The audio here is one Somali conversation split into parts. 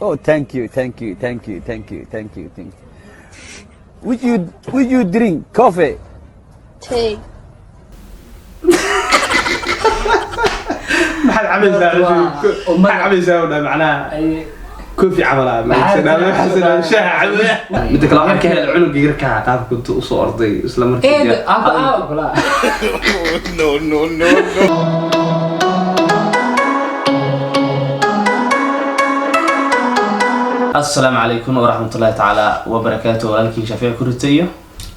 Oh, thank you, thank you, thank you, thank you, thank you, thank you. Would you drink coffee? Tea. Maxaad cabaysaa? Maxaad cabaysaa u dhahay macnaha? Coffee camal ah. Shaah cabaya. Midda kale, waxaan ka helay cunuga yarka ah qaabka intuu usoo orday isla markii. Eed aaba aaba kula. No, no, no, no. Asalaamu calaykum waraxmatullaahi tacaala wabarakaatu. Walaalkiin Shaafici Kurite iyo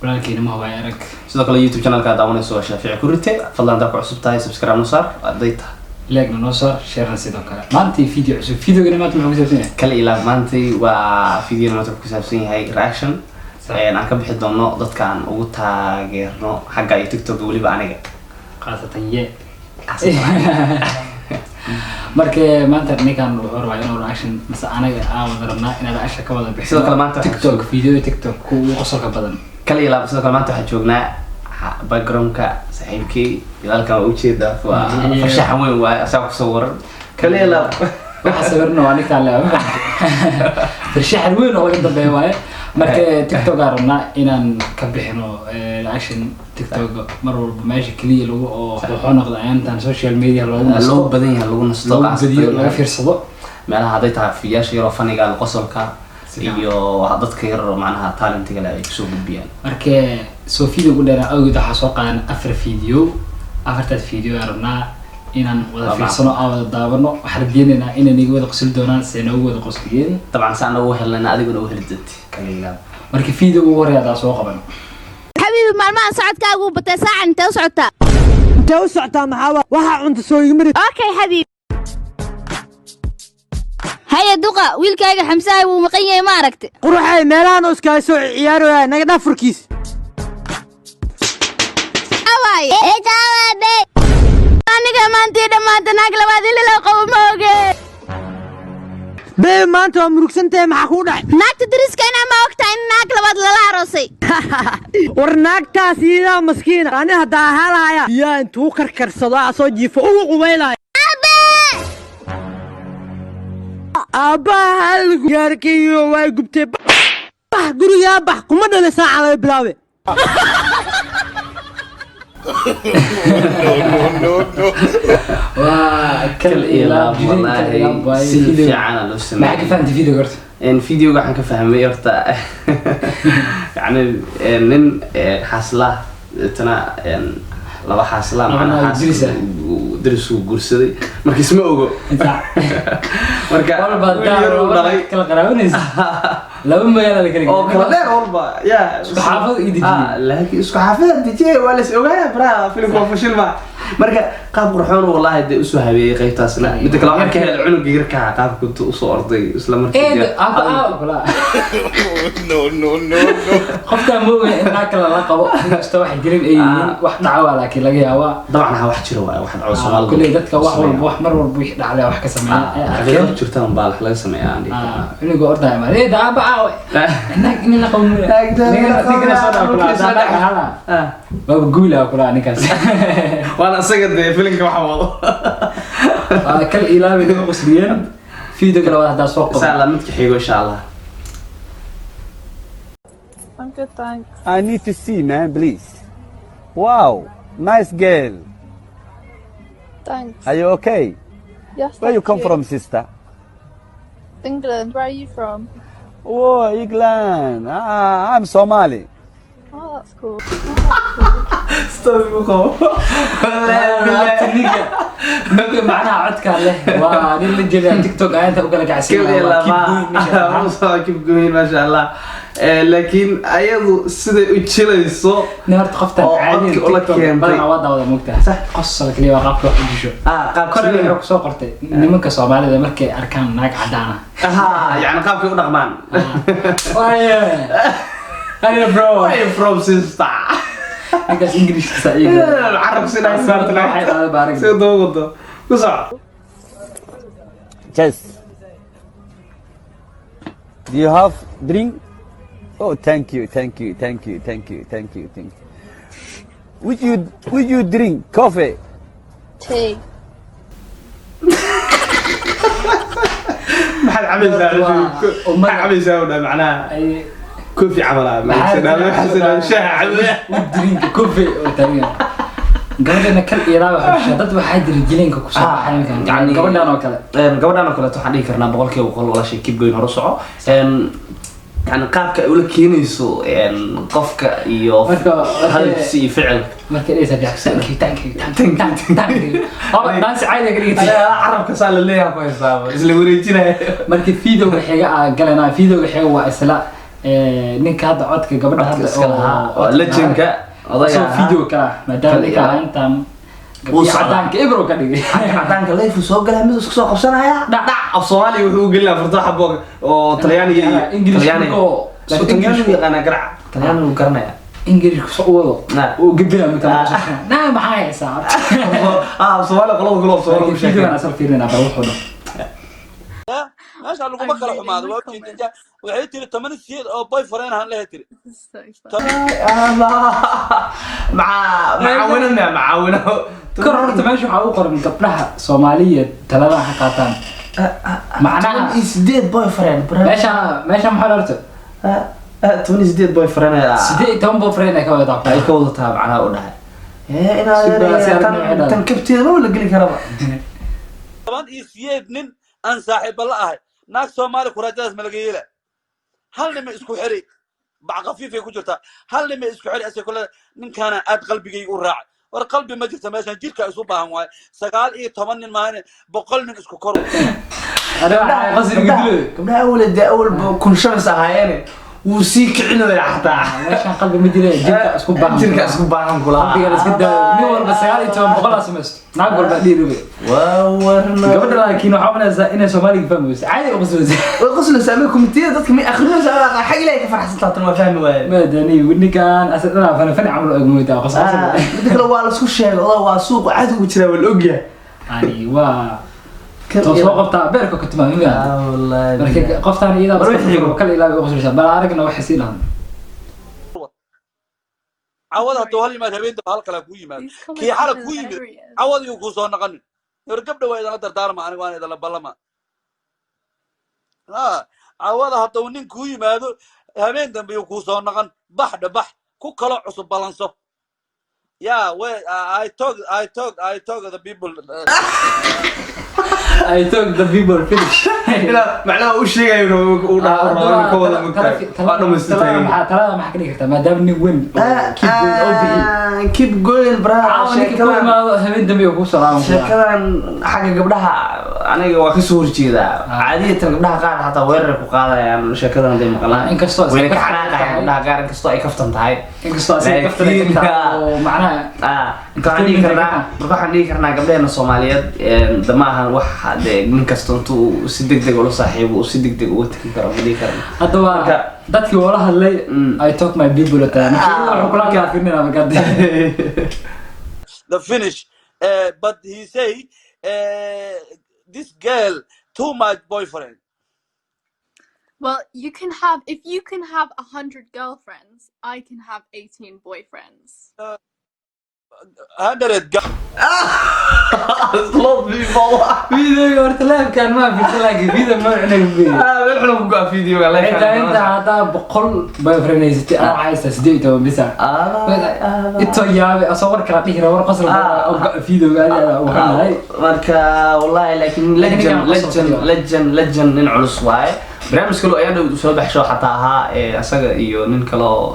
walaalkiina ma hubay arag. Sidoo kale YouTube channelka aad daawanayso waa Shaafici Kurite. Fadlan haddaa ku cusub tahay, subscribe noo saar hadday tahay. Like-na noo saar, share-na sidoo kale. Maanta video cusub. Videogana maanta muxuu ku saabsan yahay? Kale ilaa maantay waa video maanta wuxuu ku saabsan yahay reaction aan ka bixi doono dadka aan ugu taageerno xagga iyo TikTok, weliba aniga. Khaasatan ye. Marka maanta ninkan wuxuu rabaa inuu reaction, mase anaga aan wada rabnaa inaan reaction ka wada bixino. Sidoo kale maanta waxaan TikTok video, TikTok kuwa ugu qosolka badan. Kale ilaa sidoo kale maanta waxaan joognaa backgroundka saaxiibkay ilaalkan waa ujeedaa, waa farshaxan weyn waaye, asaga kusoo waran. Kale ilaa. Waxa sawirna waa ninkaan le farshaxan weyn oo laga dambeeya waaye. Marka TikTok aan rabnaa inaan ka bixino reaction. TikTok mar walba meesha keliya lagu oo wuxuu noqda ayaantan social media loogu nasto. Loo badan yahay, lagu nasto. Loogu badiyo, laga fiirsado. Meelaha hadday tahay fiyaasha yaroo faniga, qosolka iyo dadka yar oo macnaha talentiga leh ay kusoo gudbiyaan. Marka soo video ugu dheeraa awgeed waxaa soo qaadan afar video. Afartaas video aan rabnaa inaan wada fiirsano, aan wada daawano. Waxaan rajeynaynaa inay naga wada qosli doonaan si ay noogu wada qosliyeen. Dabcan saan ugu helnayna adiguna u heli doonti. Kaliya. Marka video ugu horeeya hadaa soo qaban. Xabiibi, maalmaha socodkaagu batay. Saacan intee u socotaa? Intee u socotaa? Maxaa waxaa cunta soo igmari. Okay xabiibi. Haya duqa, wiilkaaga Xamsahay wuu maqan yahay, ma aragti? Quruxay, meelahan oo iskaga soo ciyaaraya, naga dhaaf furkiis. Awaay ejaawabe, aniga maantii dhammaanta naag labaad in lala qabo ma oge. Beebe, maanta waa murugsantahay, maxaa kuu dhacay? Naagta dariskana ma ogtahay in naag labaad lala aroosay? War naagtaas iidaa maskiina. Ani haddaa ahaa lahaya, biyaa intuu karkarsado aa soo jiifo ugu qubaylaya. Aabbaha halgu gaarkayo waa gubtay. Bax gurigaa, bax, kuma dhalay saaca laga bilaabe. No, no, no. Waa kal iyo laab, kal wallaahi, iyo laab waaye si video. fiican loo Maxaa sameeyey. ka fahamtay video horta? Videoga waxaan ka fahmay horta, yani nin xaasla tana laba xaasla Laba macnaha naag xaas diris ah. Diris uu guursaday, marka isma ogo. Marka walba wiil yar uu dhalay. Kala qaraabanaysa, laba magaalo la kala oo kala dheer walba ya. Isku xaafad ii dejiyey. Ah, laakiin isku xaafada dejiyey, waa la is ogaaya baraha filimka waa fashil ma. Marka qaab qurxoon wallahi dee usoo habeeyey qaybtaasna. Midda kale, waxaan ka helay cunuga yarka ah qaabka intuu usoo orday isla markii. Eed aaba aaba kula. No, no, no, no. Qofkaan ma oga in naag kale la qabo, inkastoo wax jirin ay yihiin, wax dhaca waa, laakiin laga yaabaa. Dabcan ha, wax jiro waay, wax dhaco Soomaalida. Kulley dadka wax walba, wax mar walba wixii dhaclaya wax ka sameeya ay xaqiiqo arkeen. Jirtaan baa wax laga sameeyaa, aan dhihi karnaa. Cunuga ordaya ma eed aaba aawe naag in la qabo. Ninkana soo dhaca kula hadaa naag ahaana waaba guula kula ninkaas. Waana isaga dee filimka waxa wado. Waa kal ilaabay nagu qosliyeen. Video labaad haddaa soo Insha qabo. Allah midka xigo, insha Allah. I'm good, thanks. I need to see, man, please. Wow, nice girl. Thanks. Are you okay? Yes, Where you thank come you. from, sister? England. Where are you from? Oh, England. Ah, I'm Somali. Oh, that's cool. Horta ninka macnaha codka leh waa nin la jira TikTok ayaanta u kala kacsan. Kal iyo waa keep going meesha. laba, keep going, maasha Allah. Laakiin ayadu siday u jilayso Nin horta qoftan oo caadiyan codka ula TikTok keentay. badanaa waa daawada, moogtahay. Sax. Qosol kaliya waa qaabka wax u jisho. Ah, qaab Kore wuxuu kusoo qortay nimanka Soomaalida markay arkaan naag cadaan ah. Aha, yani qaabkay u dhaqmaan. Waaye ayo bro. Where you from, sister? Ninkaas Englishkiisa iyaga Carab sidaa saarta. Waxay dhahdaa baarag. Sida daba wado ku soco. Cheers. Do you have drink? Oh, thank you, thank you, thank you, thank you, thank you, thank you. Would you drink coffee? Tea. Maxaad Cabaysaa, maxaa cabaysaa u dhahay macnaha? Coffee camal ah, shaaha cabaya. Drink coffee oo taagan gabadhana kal iyo laba xubsha. Dad waxaa jira jilinka kusoo baxay markaan gabadhan oo kale. Gabadhan oo kaleeto waxaan dhihi karnaa 100% walaashay, keep going, hore soco. Yani qaabka ay ula keenayso qofka iyo hadalkiisa iyo ficilka. Markay dhehaysaa Jackson, thank you, thank you, thank you, thank you, thank you, waaba dance caadi ka dhigtay. Carabka saa la leeyahay ku haysaaba isla wareejinaya. Marka videoga xiga aa galanaa, videoga xiga waa isla ninka hadda codka gabadha hadda iska lahaa oo legendka odayga soo ahaa. Video kala maadaama Kala ninka iyo- intaan Wuu gabdhii socdaa. cadaanka ibro ka dhigay. Cadaanka leefu soo galaa, mid isku soo qabsanaya, dhac dhac, af Soomaaliga wuxuu u gelinaa farto xabo oo Talyaaniga iyo English Talyaaniga. Laakiin Soo Talyaanigu English- yaqaanaa, garaac Talyaanigu garanaya. Ingiriisku soo wado uu gabina marka naa maxaa haysaa. Ah, Soomaaliga qolada kale oo Soomaaliga Marka u sheekay. videogan asal fiirinaa bal wuxuu dhaho. Meesha laguma kala xumaado, waa ujeedinta. Waxay tiri 18 oo boyfriend ahaan lehe tiri. This is so funny. Maca macaawino miya macaawino? Kor horta meesha waxaa u qoran gabdhaha Soomaaliya talada ha qaataan macnaha. 18 boyfriend bro. Meesha maxaa la horta? 18 boyfriend 18 boyfriend ay ka wadataa. Ay ka wadataa macnaha u dhahay. Si baa- si inaad arrin waxay tan kabteeda ma la geli karaba. 18 nin aan saaxiiba la ahay, naag Soomaali kuraajadaas ma laga yeela? Hal nima isku xiri, bac khafiifay ku jirtaa, hal nima isku xiri ase kule ninkaana aad qalbigayga u raacay. War qalbi ma jirto meeshan, jirka isu baahan waaye. 19 nin maahane, 100 nin isku kor. Ani waxaa qasriga dilo. Gabdhaha awal dee awalba kun shamis ahaayeene, wuu sii kicinaya xataa. Meeshan qalbi ma jire, jirka isku baahan. Jirka isku baahan kula. Qalbiga la iska daayo, nin walba 19 boqol aa samaysto, naag walba dhiiribe. Waa warna. Gabadha laakiin waxaa umalaysaa inay Soomaaliga fahmayso, caadi u qasbaysa. Way qoslaysaa ama komitiyada dadka may akhrinaysaa, xag Ilaahay ka farxsan taatan, waa fahmi waaye. Maadani ninkan asal dhanaa fani fani camal og moodaa qos qos. Midda kale waa laisku sheegay, odaa waa suuq caadi ugu jiraa, waa la ogyahay. Ani waa too soo qabtaa beerka ku timaa miyaa. Wallaahi. Marka qoftaan iyada War wixii xigo. kala ilaabi u qoslaysaa, bal aragna waxay sii dhahan. Cawada hadduu hal yimaad, habeen dambe hal kalaa kuu yimaado. These comments Kii are xala kuu yimid hilarious. cawadii kuu soo naqanin. War gabdha waa idinla dardaarma, aniga waan idinla ballama. Ha cawada hadduu nin kuu yimaado, habeen dambe yuu kuu soo naqan. Bax dha, bax ku kaloo cusub ballanso. Yeah, wait, I talk the people. I talk the people finish. Ilaa macnaha u sheegayo uu dhaha uu ka wada mugtahay waa dhamaystirtay. Talada maxaa ka dhigi kartaa maadaama nin weyn oo keep going oo bixiy? Keep going, bro. Caawa ninka ku Sheekadan imaado, habeen dambe uu kuu soo laaban. Sheekadan xagga gabdhaha aniga waa kasoo horjeedaa. Caadiyatan gabdhaha qaar xataa weerar ku qaadayaan sheekadan haday maqlaan. Inkastoo wayna ka kaftan xanaaqayaan tahay. Gabdhaha qaar inkastoo ay kaftan tahay. Inkastoo asiga kaftan ay ka tahay oo macnaha Marka waxaan dhihi karnaa, marka waxaan dhihi karnaa gabdhaheena Soomaaliyeed dama ahan wax dee nin kasta intuu si degdeg ula saaxiibo uu si degdeg uga tegi karo, ma dhihi karno. Hadda waa dadkii wala hadlay. I talk my people taa wuxuu kula hadlaa fiirnina markaa. The finish. But he say this girl too much boyfriend. Well, you can have if you can have 100 girlfriends, I can have 18 boyfriends. 100 Love people. Videoga horta live-kan ma fiirsan, laakiin video ma cunay ku geeyay. Meel xun ku go'a videoga live. Inta haddaa 100 boyfriend haysatay, anaa waxaa haystaa 18 bisa. Intoo yaabay asoo war kala dhihi war qosol oo go'a videoga aad aad ugu xunahay. Marka wallahi laakiin Laakiin legend ninkan qosol legend kaliya. Legend, legend, nin culus waaye. Barnaamij kale oo ayaa dhow soo baxsho xataa ahaa asaga iyo nin kale oo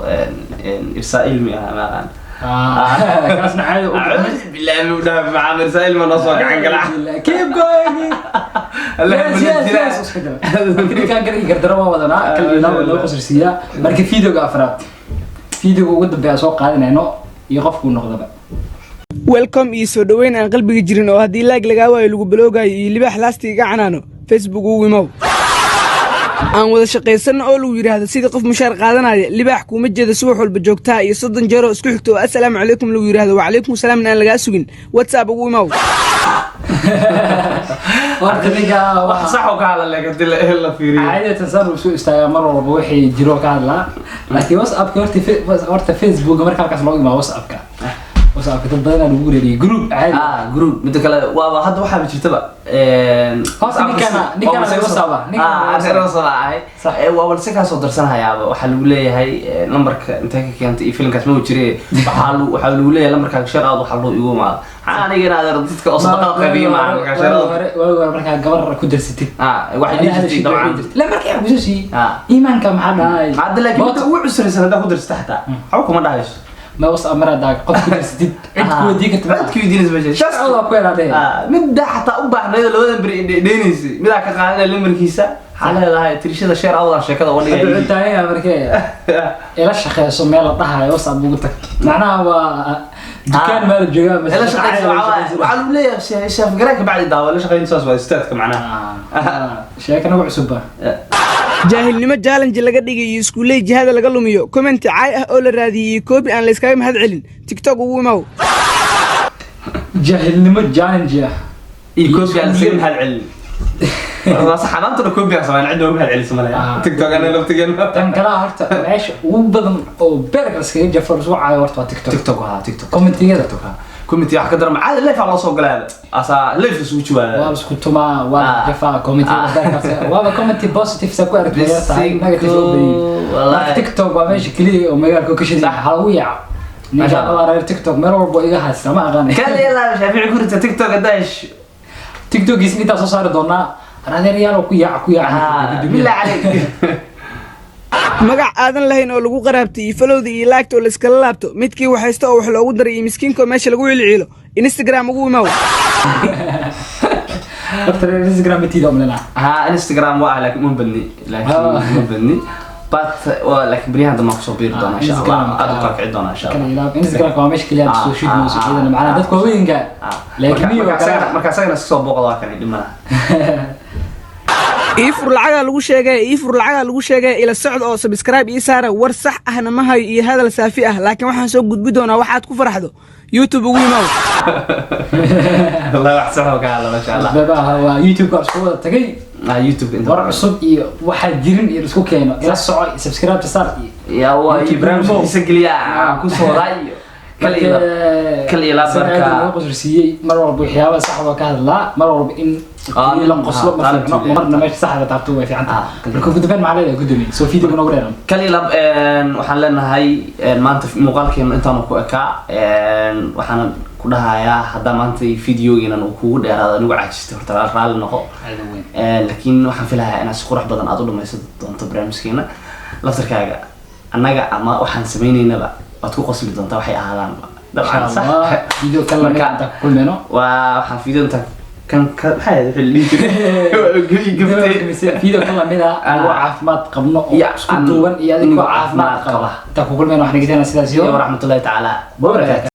irsaa ilmi ah ma aqaan. Kaasna caadi u acuudu billahi min dhaaf maxaa irsaa ilmi noo soo gacan gala. Keep going. Yes, yes, isku jira. Marka ninkan gar iyo gardaro waa wadanaa, kal iyo laba loo qosol siiyaa. Marka videoga afraad, videoga ugu dambeeya soo qaadanayno iyo qofkuu noqdaba. Welcome iyo soo dhoweyn aan qalbiga jirin oo haddii like lagaa waayo lagu baloogayo iyo libaax laasti iga canaano Facebook ugu imow aan wada shaqaysanno oo lagu yidhaahdo sidii qof mushaar qaadanaya. Libaax kuuma jeeda subax walba joogtaa iyo 30 jeeroo isku xigto oo assalaamu calaykum lagu yidhaahdo, wacalaykum salaamna aan lagaa sugin. WhatsApp ugu imow. Horta ninka wax sax oo ka hadla laakiin hadii la fiiriyo. Caadatan saan uu soo istaagaa mar walba wixii jiro ka hadlaa, laakiin WhatsAppka horta, horta Facebook marka halkaas loogu imaado WhatsAppka WhatsApp dad badan aa lagu wareeriyay, group caadi. Ah, group. Midda kale waaba hadda waxaaba jirtaba Horta ninkana laga WhatsApp ah, ninkana laga WhatsApp ahay. Sax. Waaba lase kaa soo darsanahayaaba. Waxaa lagu leeyahay lambarka intee ka keentay iyo filimkaas ma jire. Waxaa lagu leeyahay lambarkaaga share out, waxaa lagu igu imaada. Maxaa aniga inaad dadka oo sadaqada qaybiyo maaha markaa share out. Waagi hore markaa gabar ku darsatid, ah, waxay dhihi jirtay dabcan. La markii aan kusoo siiyey Ah. iimaanka maxaa dhahay? Hadda laakiin midda ugu cusraysan haddaa ku darsata xataa waxba kuma dhahayso. Ma WhatsApp mar haddaa qof ku darsatid, cid ku weydiin karta ma Cid ku weydiinaysa ma jirto. Sharcooda ku helaadee. Ah, midda xataa u baahnayd oo labadan beri dheynaysa midaa ka qaadanaya lambarkiisa, waxaa leedahay tirishada share out sheekada uga Hadda dhigaya. wuxuu taagan yahay markee ila shaqeyso meel la dhahayo WhatsApp ugu tag, macnaha waa dukaan maa la joogaa mise ila shaqeyso. shaqo caadi la waxaa lagu leeyahay shaafgaraan kabacdi daawa la shaqeyn, saas waa istaadka macnaha. Ah, sheeko nagu cusub ba. Jaahilnimo challenge laga dhigay iyo iskuulley jihada laga lumiyo, comment caay ah oo la raadiyey iyo copy aan layskaga mahad celin, TikTok ugu imaw. Jaahilnimo challenge ah iyo copy aan isaga mahad celin. Waa sax, maantana copy aan samayn, cid nooga mahad celisa malaya. Ah. TikTok ana laftigeena. Tan kalaa horta meesha ugu badan oo beerka iskaga jafo laisku caayo horta waa TikTok. TikTok, ha, TikTok. Commentigada. TikTok, ha, comment wax ka daran caadi live loo soo galaaba, asaa live isugu waa jawaaba. la isku tumaa, waa la Ah. jafaa commentigada beerkaas. Waaba commenti positive sa ku aragtay way tahay, negative oo badan. Wallahi. Marka TikTok waa meesha keliya oo magaalka ka shidan, waxaa lagu yaaco ninka Masha Allah. waa reer TikTok, meel walba iga haysta ma aqaan. Kale ilaa Shaafici kurita TikTok hadaash. TikTokiis intaa soo saari doonaa, adeeryaal ku yaac ku yaac. Billah calayk. Magac aadan lahayn oo lagu qaraabtay iyo followda iyo liketa oo layskala laabto, midkii waxaysto oo wax loogu daray iyo miskiinka oo meesha lagu cilciilo, Instagram ugu imaw. Horta reer Instagram matiida umlena. Ha, Instagram waa, laakiin uma badni, laakiin uma badni, but waa, laakiin baryahan dambe waan kusoo biiri doonaa insha Allah, aad u kala kici doonaa insha Allah. Instagram waa meesha keliya aad soo shid mooso iyadana, macnaha dadka waaweynka, laakiin miyiga kale. Marka asagana iska soo booqda, waa kan dhib malaha. Ii fur lacagaa lagu sheegay, ii fur lacagaa lagu sheegay, ila socda oo subscribe ii saara. War sax ahna ma hayo iyo hadal saafi ah, laakiin waxaan soo gudbi doonaa waxaad ku farxdo. YouTube ugu imaw. Wallahi wax sax oo ka hadla, masha Allah. Asbaabaha waa YouTube ka isku wada tagay. Ah, YouTube inta war cusub iyo waxaa jirin iyo isku keeno, ila soco, subscribe saar iyo ya waa iyo YouTube barnaamijka Rainbow. xiisa geliya aan ku soo wadaa iyo kal iyo kal iyo laab. Marka qosrsiiyey mar walba waxyaaba saxda ka hadlaa, mar walba in la qoslo ma fiicno, marna meesha saxda taabto way fiican tahay. Marka ugu dambeyn maxaa leedahay, gudoomiye, soo video noogu dheeran? Kal iyo lab waxaan leenahay maanta muuqaalkeenu intaanu ku ekaa. Waxaan ku dhahayaa haddaa maanta videogeenan uu kugu dheeraado, anigu caajistay, horta raalli noqo. Laakiin waxaan filayaa inaad si qurux badan aad u dhamaysan doonto barnaamijkeena laftarkaaga, annaga ama waxaan sameyneynaba waad ku qosli doontaa waxay ahaadaan dabcan, sax. Video kale Marka- intaan ku kulmeyno. Waa waxaan video intaan kan ka maxay ahayd wixii la dhihi jiray? Gaftay. Video ka lamid ah anigoo caafimaad qabno oo isku duuban iyo adigoo anigoo caafimaad caafimaad qaba qaba. intaan ku kulmeyno, waxaan dhegeysanaa sidaas iyo iyo waraxmatullahi tacaala wabarakaatu.